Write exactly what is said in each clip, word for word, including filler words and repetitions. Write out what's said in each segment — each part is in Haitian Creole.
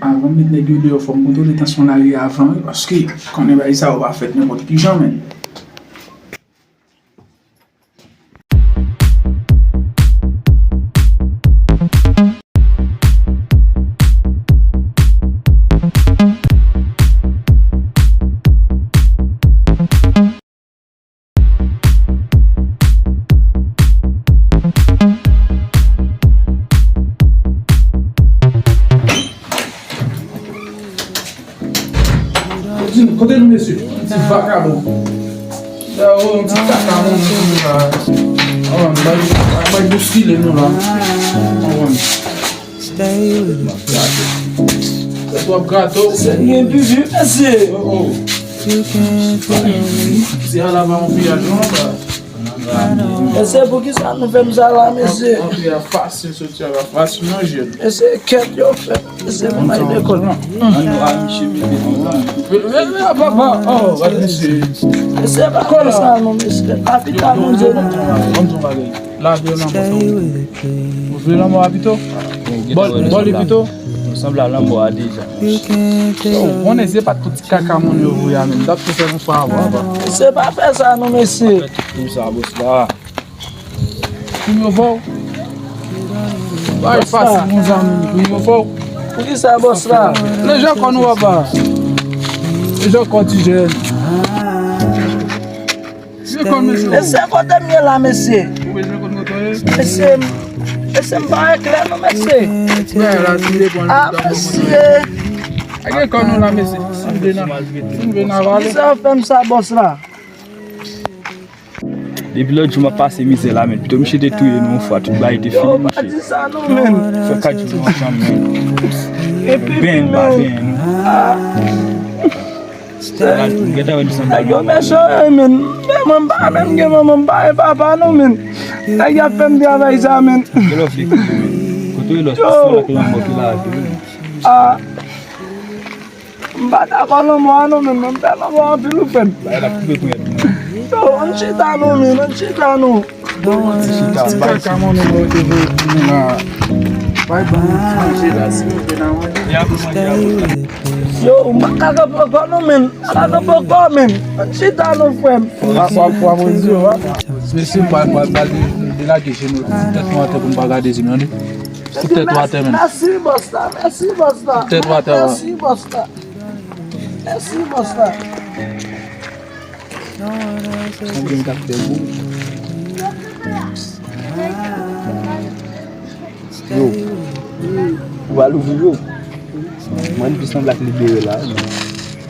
Avan m met nèg yo deyò, fò m kontwole tansyon lari a avan, wi, paske konnen bagay sa yo pa fèt nenpòt ki jan, menn. Di m, kote nou, mesye? Ti vakabon. Dawo, yon ti kaka moun nou la. Avan, bay, bay bouskile nou la. Avan. Tèt w ap grate w. Se gen pipi, mesye. Oh, oh. Se ala pa yon piyaj, non, sa. Mesye, poukisa nou fè m sa la, mesye? Antre a fasil, soti a la fasil, non, jèn. Mesye, kèt yo fè. Mesye, m bay lekòl. An nou al chimite konsa. Men, men, men, papa, oh, gade mesye. Mesye, pa fè sa non, mesye. Pa pita Bondye non. Ban m di yon bagay. Lave yo nan mòso. Ou vle lanmò a pito? Bò, bò li pito? Nou sanble a lanmò a deja. Yo, konnen se pa t pou ti kaka moun yo voye a menm. Dat pou fè yon fwa avan, avan. Mesye, pa fè sa non, mesye. Pou sa, bòs la. Pou yo fò. Bay fasil, mon zanmi, pou yo fò. Pou ki sa, bòs la? Lejan kò nou, papa. Lejan kò ti jèn. Mesye, kote m ye la, mesye? Mesye, mesye, m pa eklè non, mesye. Ah, mesye. Age kò nou la, mesye. Si m vle nan, si m vle nan vale. Kisa w fè m sa, bòs la? Depi lòt jou m ap pase mizè la, men pito misye te touye nou yon fwa, tout bagay te fini, misye. Yo, pa di sa non, men. Fè kat jou nou ansanm, men. Epi, ben, pa ben. Nèg yo mechan, wi, men. Men mwen, m pa menm gen manman, m pa gen papa, non, men. Nèg y ap fè m travay sa, men. Kote w lòt, se lòt lanmò ki la, wi. Ah. M pa dakò lanmò a, non, men. Mwen, m pè lanmò anpil, wi, frè m. Yo, ann chita, non, men. Ann chita, non. Ti kaka moun yo te voye pou nou la. Bay ban nou ti manje la, si nou vle nan manje. Yo, m pa ka kanpe ankò non, men. M pa ka kanpe ankò, men. Ann chita non, frè m. Wa, wa, wa, mwen di yo, wa. Mesye, m pral, pral, pral de, delage jenou. Tèt mwen atè pou m pa gade zye m, tande. Fout tèt ou atè, men. Mèsi, bòs la. Mèsi, bòs la. Fout tèt ou atè, wa. Mèsi, bòs la. Mèsi, bòs la. Konbyen m t ap fè gou? Yo, ou al ouvri yo. Mwen, pi sanble ak libere la.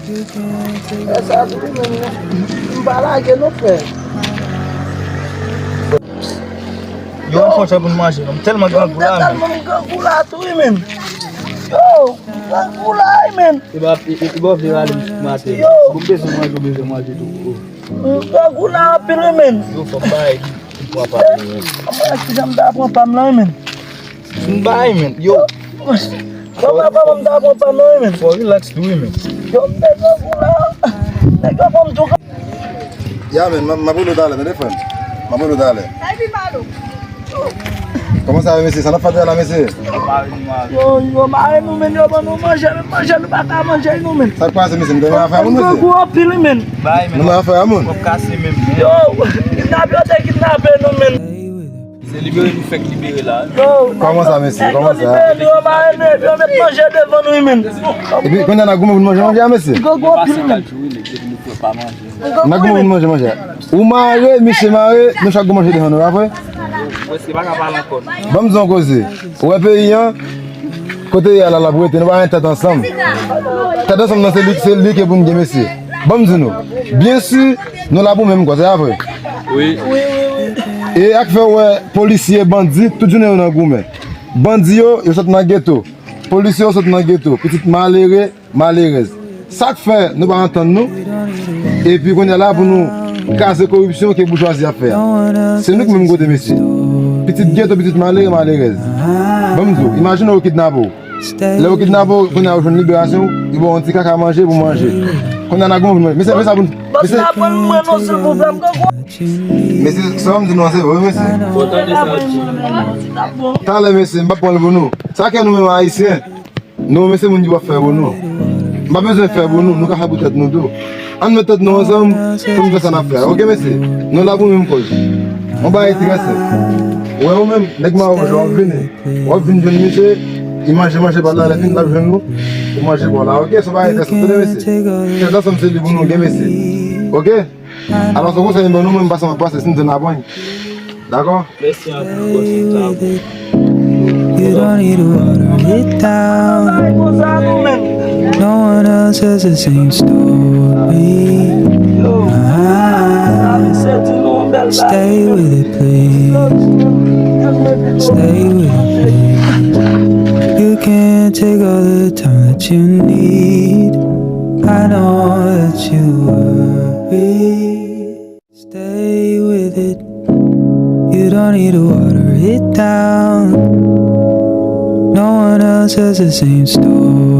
Fè sa tou, men, m pa lage non, frè. Yo, yon fon chan pou n manje, non. M tèlman grangou la, men. M tèlman grangou la tou, wi, men. Yo, grangou la, wi, men. E ba, e, e, e ba w vle rale m sou maten. Yo. Ou bezwen manje, ou bezwen manje tou. Oh. Grangou la anpil, wi, men. Yo, fò m bay, m pran pa m, men. Mwen, kijan m ta pran pa m lan, wi, men. M bay, men. Yo. Yo, papa, m ta pran pa m lan, wi, men. Fò w relax tou, wi, men. Yo, m bezwen grangou la. Nèg yo fè m tou. Ya, men, m, m ap rele w talè, tande, frè m. M ap rele w talè. Kòman sa ye, mesye? Sa n ap fè la, mesye? Yo, yo mare nou, men, yo ban nou manje, men manje, nou pa ka manje, nou, men. Sa k pase, mesye? Nou gen afè a moun, mesye? Nou gwo anpil, men. Nou gen afè a moun? Yo, kidnape, yo te kidnape nou, men. Se libere nou fèk libere la. Yo, kòman sa, mesye? Kòman sa? Yo libere nou, yo mare nou, epi yo met manje devan nou, men. Epi, kounye a n a goumen pou n manje manje a, mesye? Yo gwo anpil, men. N a goumen pou n manje manje a. Ou mare, misye mare, nou chak gwo manje devan nou, pa vre? Ban m di yon koze. Ou wè peyi an, kote ye a la, l ap rete, nou pa gen tèt ansanm. Tèt ansanm nan, se li, se li ke pou n gen, mesye. Ban m di nou. Byen si, nou la pou menm kòz, se pa vre? Wi. E ak fè w wè, polisye, bandi, tout jounen yo nan goumen. Bandi yo, yo sot nan geto. Polisye yo sot nan geto. Pitit malere, malerèz. Sa k fè nou pa antann nou? Epi kounye a la pou nou kraze koripsyon ke boujwazi ap fè a. Se nou k menm kote, mesye. Pitit geto, pitit malere, malerèz. Ban m di w, imajine yo kidnape w. Lè yo kidnape w, kounye a yo jwenn liberasyon, yo ba w yon ti kaka manje pou manje. Kounye a n a goumen pou manje. Mesye, fè sa pou n, mesye. Bòs la pran mwen non, silvouplè, m pran gwo. Mesye, sa m di nou an se vre, mesye. Talè, mesye, m p ap pran l pou nou. Sa k fè nou menm Ayisyen. Nou, men se moun ki pap fè pou nou. M pa bezwen fè pou nou, nou ka fè pou tèt nou tou. Ann met tèt nou ansanm pou n fè sa n ap fè a, oke, mesye? Nou la pou menm kòz. Yon bagay trè senp. Ou wè, ou menm, nèg Mawouj la, w ap vini. W ap vin jwenn misye, li manje, manje pa l la, lè fini, l ap jwenn nou. Ou manje pa w la, oke? Se yon bagay trè senp, tande, mesye. Tèt ansanm se li pou nou gen, mesye. Oke? Alò, se konsèy m ban nou, mwen, m pase, m ap pase, si m te nan pwen. Dakò? Mèsi anpil, bòs, m sa bon. You don't need to water it down. No one else has the same story. Ah, stay with it, please. Stay with it, please. You can take all the time that you need. I know that you worry. Stay with it. You don't need to water it down. No one else has the same story.